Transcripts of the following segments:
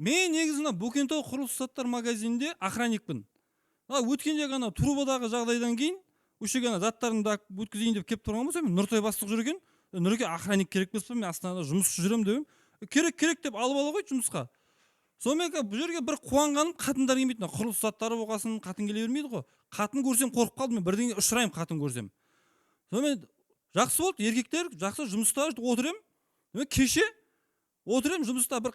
Мен негізі мына Бөкентау құрылыс заттар магазинінде охранникпін. А өткендегі ана трубадағы жағдайдан кейін осы жерге ана заттарымды өткізейін деп келіп тұрған болсам, Нұртай бастық жүр екен. «Нұреке, охранник керек емес пе? Мен Астанада жұмысшы жүремін», – деп едім. «Керек, керек», – деп алып ала қойды жұмысқа. Сонымен, бұл жерге бір қуанғаным, қатындар келмейді. Мына құрылыс заттары болғасын, қатын келе бермейді ғой. Қатын көрсем, қорқып қалдым мен, бірдеңе ұшыраймын қатын көрсем. Сонымен, жақсы болды, еркектер жақсы, жұмыста отыр едім. Мен кеше отыр едім жұмыста, бір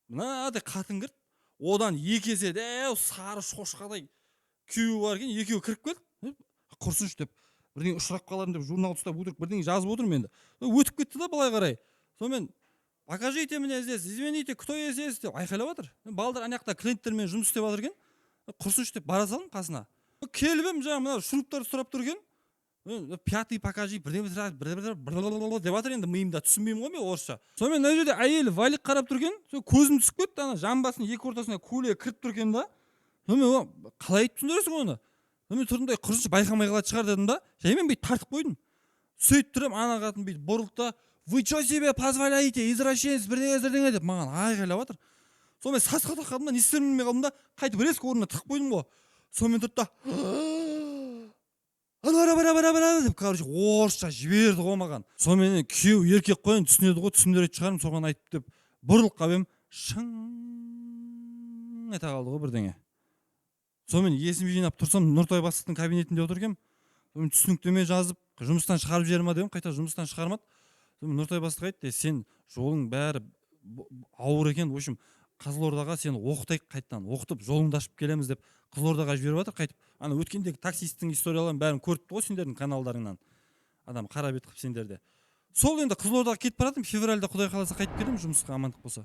мынадай қатын кірді, одан екі есе дәу сары шошқадай күйеуі бар екен, екеуі кіріп келді. Құрсыншы деп, бірдеңе ұшырап қалармын деп, журнал ұстап, өтірік бірдеңе жазып отырмын енді. Өтіп кетті да былай қарай. Сонымен: «Покажите мне здесь, извините, кто здесь?» – деп айқайлап жатыр. Балдар ана жақта клиенттермен жұмыс істеп жатыр екен. Құрсыншы деп бара салдым қасына. Келіп едім, жаңағы мына шуруптарды сұрап тұр екен. «Пятый покажи», бірдеңе деп жатыр енді, миымда түсінбеймін ғой мен орысша. Сонымен, мына жерде әйелі валик қарап тұр екен. Сол көзім түсіп кетті, ана жамбасының екі ортасына көйлегі кіріп тұр екен да. Сонымен, қалай айтып түсіндіресің оны? Сонымен тұрдым да, құрсыншы, байқамай қалатын шығар дедім да, жаймен бүйтіп тартып қойдым. Сөйтіп тұрып, ана қатын бүйтіп бұрылды да: «Вы что себе позволяете, извращенец», бірдеңе бірдеңе деп маған айқайлап жатыр. Сонымен, сасқалақтап қалдым да, не істерімді білмей қалдым да, қайтып резко орнына тығып қойдым ғой. Сонымен тұрды да, деп, короче, орысша жіберді ғой маған. Сонымен, күйеу еркек қой енді, түсінеді ғой, түсіндіретін шығармын соған айтып деп бұрылып қалып едім, шың ете қалды ғой бірдеңе. Сонымен, есім жинап тұрсам, Нұртай бастықтың кабинетінде отыр екенмін. Сонымен, түсініктеме жазып, жұмыстан шығарып жібере ма деп, қайта жұмыстан шығармады. Сонымен, Нұртай бастық айтты: «Сен жолың бәрі ауыр екен, в общем, Қызылордаға сені оқытайық, қайтадан оқытып, жолыңды ашып келеміз», – деп Қызылордаға жіберіп жатыр қайтып. Ана өткендегі таксисттің историяларын бәрін көріпті ғой сендердің каналдарыңнан, адам қара бет қылып сендерде. Сол енді Қызылордаға кетіп бара жатырмын, февральда, құдай қаласа, қайтып келемін жұмысқа, амандық болса.